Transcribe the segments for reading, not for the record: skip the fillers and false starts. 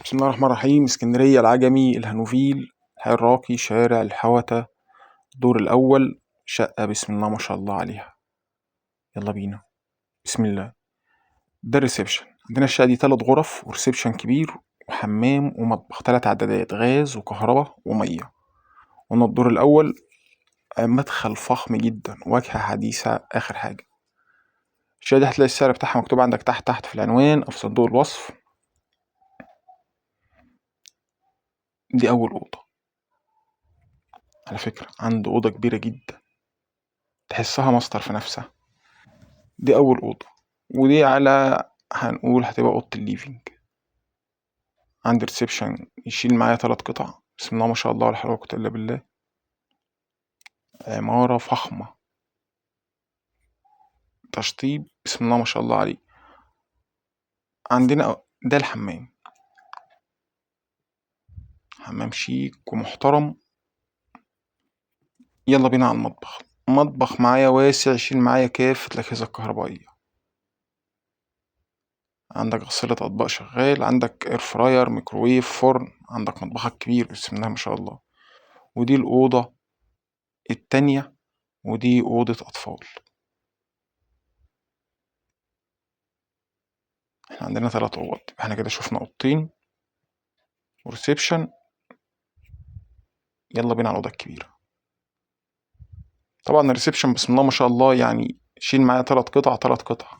بسم الله الرحمن الرحيم. اسكندرية، العجمي، الهانوفيل، الحي الراقي، شارع الحوتة، الدور الأول، شقة بسم الله ما شاء الله عليها. يلا بينا، بسم الله. ده ال reception. عندنا الشقة دي 3 غرف و reception كبير وحمام ومطبخ، 3 عدادات غاز وكهرباء ومية. قلنا الدور الأول مدخل فخم جدا، واجهة حديثة، آخر حاجة. الشقة دي هتلاقي السعر بتاعها مكتوب عندك تحت تحت في العنوان أو في صندوق الوصف. دي أول أوضة. على فكرة عنده أوضة كبيرة جدا، تحسها ماستر في نفسها. دي أول أوضة، ودي على هنقول هتبقى أوضة ال living. عندي reception يشيل معايا 3 قطع، بسم الله ما شاء الله ولا حول ولا قوة إلا بالله. عمارة فخمة، تشطيب بسم الله ما شاء الله عليه. عندنا ده الحمام، حمام شيك ومحترم. يلا بينا على المطبخ. مطبخ معايا واسع يشيل معايا كافة الأجهزة الكهربائية. عندك غسالة أطباق شغال، عندك air fryer، ميكروويف، فرن، عندك مطبخك كبير بسم الله ما شاء الله. ودي الأوضة التانية، ودي أوضة أطفال. احنا عندنا 3 أوض، احنا كده شفنا أوضتين و reception. يلا بينا على الأوضة الكبيرة. طبعا ال reception بسم الله ما شاء الله شيل معايا 3 قطع، 3 قطع.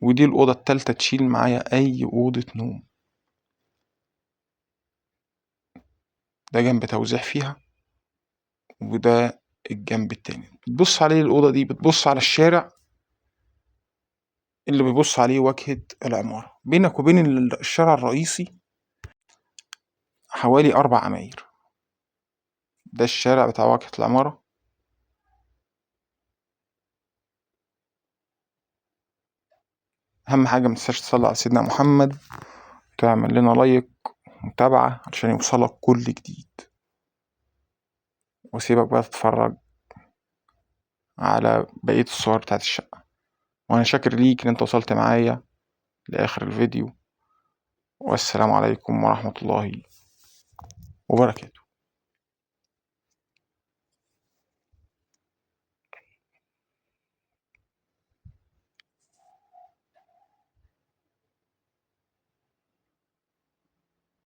ودي الأوضة التالتة تشيل معايا أي أوضة نوم. ده جنب توزيع فيها، وده الجنب التاني. بتبص عليه الأوضة دي، بتبص على الشارع اللي بيبص عليه واجهة العمارة. بينك وبين الشارع الرئيسي حوالي 4 عماير. ده الشارع بتاع واجهة العمارة. أهم حاجة متنساش تصلي على سيدنا محمد، وتعمل لنا لايك ومتابعة عشان يوصلك كل جديد. واسيبك بقى تتفرج على بقية الصور بتاعت الشقة. وأنا شاكر ليك إن أنت وصلت معايا لآخر الفيديو، والسلام عليكم ورحمة الله وبركاته.